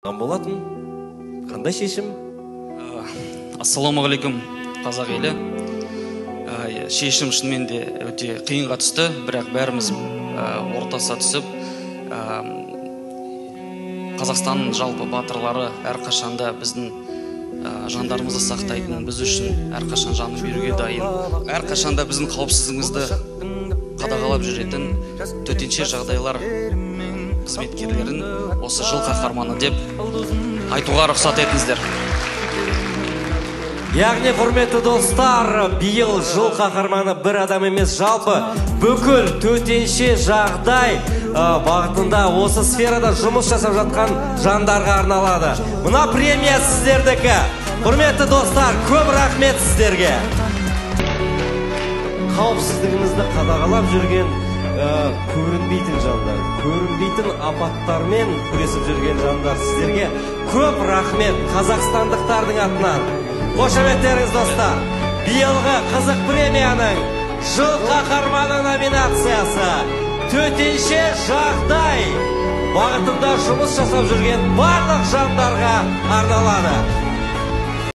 Болатын. Қандай шешім? Ассалаумағалейкум, қазақ елі. Шешім шынымен де өте қиынға түсті, бірақ бәріміз ортаса түсіп, Қазақстанның жалпы батырлары әрқашанда біздің жандарымызды сақтайтын, біз үшін әрқашан жанын беруге дайын, әрқашанда біздің қауіпсіздігімізді қадағалап жүретін төтенше жағдайлар қызметкерлерін осы жыл қаһарманы деп айтуға рұқсат етіңіздер. Яғни, құрметті достар, биыл жыл қаһарманы бір адам емес, жалпы бүкіл төтенше жағдай бағытында осы сферада жұмыс жасап жатқан жандарға арналады. Мына премия сіздердікі. Құрметті достар, көп рахмет сіздерге. Қауіпсіздігімізді қадағалап жүрген көрінбейтін жандар, көрінбейтін апаттармен күресіп жүрген жандар, сіздерге көп рахмет қазақстандықтардың атынан. Қошеметтеріңіз, достар. Биылғы қызық премияның жыл қаһарманы номинациясы төтенше жағдай бағытында жұмыс жасап жүрген барлық жандарға арналады.